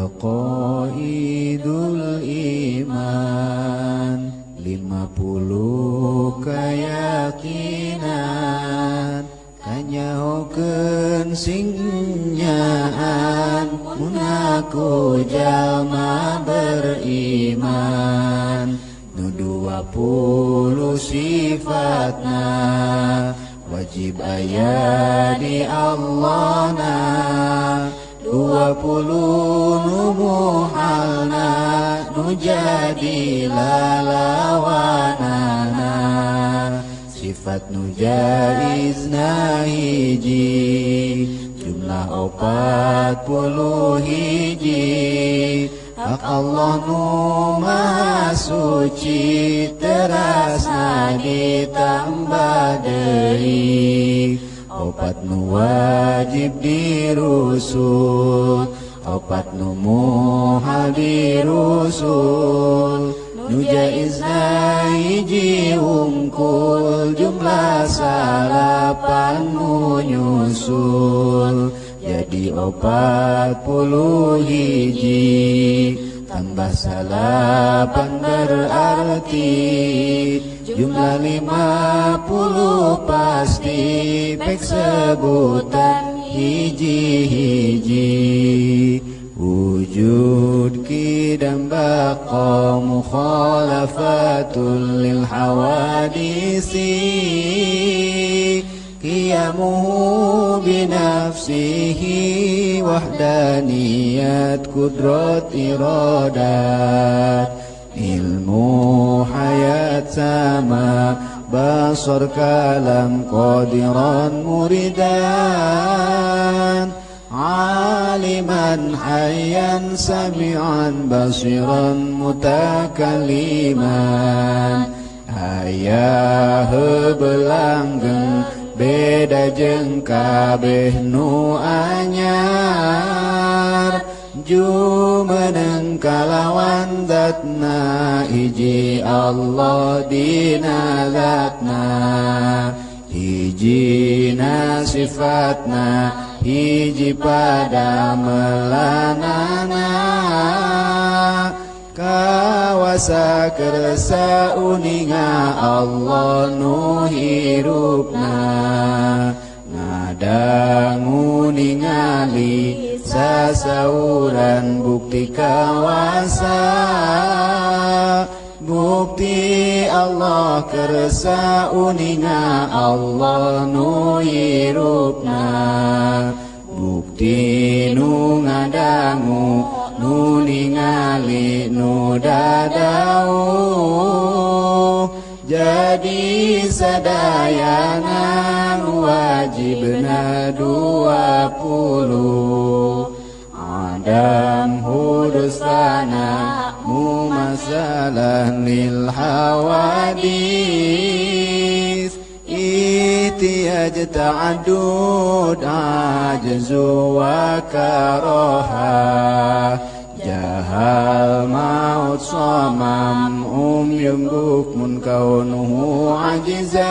Aqaidul iman 50 keyakinan, kanyahokeun sing nyaan mun ngaku jalma beriman. Nu 20 sifatna wajib aya di Allah na, 20 nu muhalna nu jadi lalawanana. Sifat nu jaizna hiji, jumlah 41. Hak Allah nu maha suci, terasna ditambah deui. Opat nu wajib di rusul, opat nu muhal di rusul. Nu jaizna hiji hungkul, jumlah 9 nu nyusul. Jadi 41 tambah 9 berarti jumlah 50 pasti, pek sebutan hiji-hiji. Wujud kidam baqa mukhalafatul lil hawadisi, qiyamuhu binafsihi wahdaniyat kudrat iradat. Ilmu hayat sama basar kalam qadiran muridan, aliman hayyan sami'an basiran mutakaliman. Ayah belanggeng beda jeung kabeh nu anyar, jumeneng kalawan zatna, hiji Allah dina zatna, hijina sifatna, hiji pada melanana. Kawasa kersa uninga Allah nu hirupna, ngadangu ningali sasauran bukti kawasa. Bukti Allah kersa uninga Allah nu hirupna, bukti nu ngadangu nu ningali nu dadau. Jadi sadayana nu wajibna 20, adam hudusana mumasalah lil hawadis. Ihtiyaj ta'addud ajzu wa karoha, jahal maut samam umyum bukmun kaunuhu ajizan,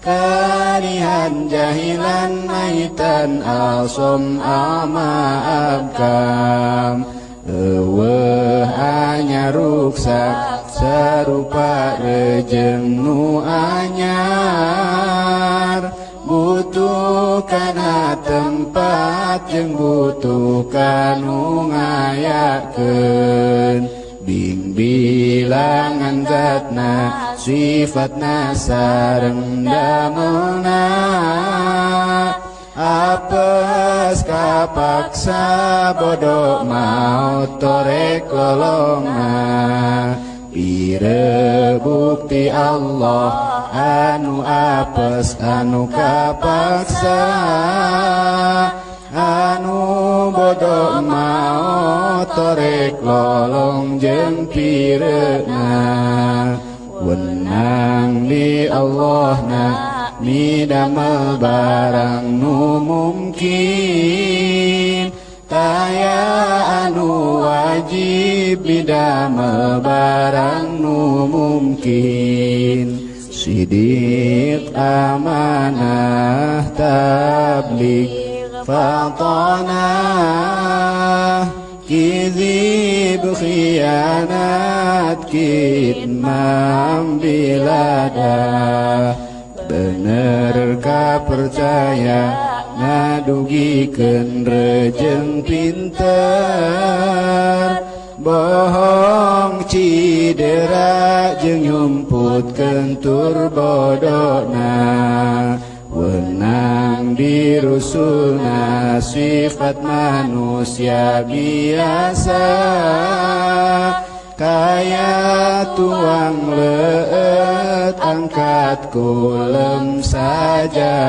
karihan jahilan maitan asom ama abkam. Eueuh anyar ruksak sarupa rejeng nu anyar, butuh kana tempat jeung butuh kanu ngayakeun. Bing bilangan zatna sifatna sareng damelna, apes kapaksa bodoh maut torek lolonga. Pire bukti Allah anu apes anu kapaksa, anu bodoh maut torek lolong jeung pireuna. Wenang di Allahna midamel barang nu mungkin, taya anu wajib midamel barang nu mungkin. Sidik amanah tabligh. Fatonah kizib khianat kitman bilada. Bener ka percaya ngadugikeun rejeng pinter, bohong cidera jeung nyumputkeun tur bodona. Wenang dirusulna sifat manusia biasa, kaya tuang leut angkat kulem sajabana.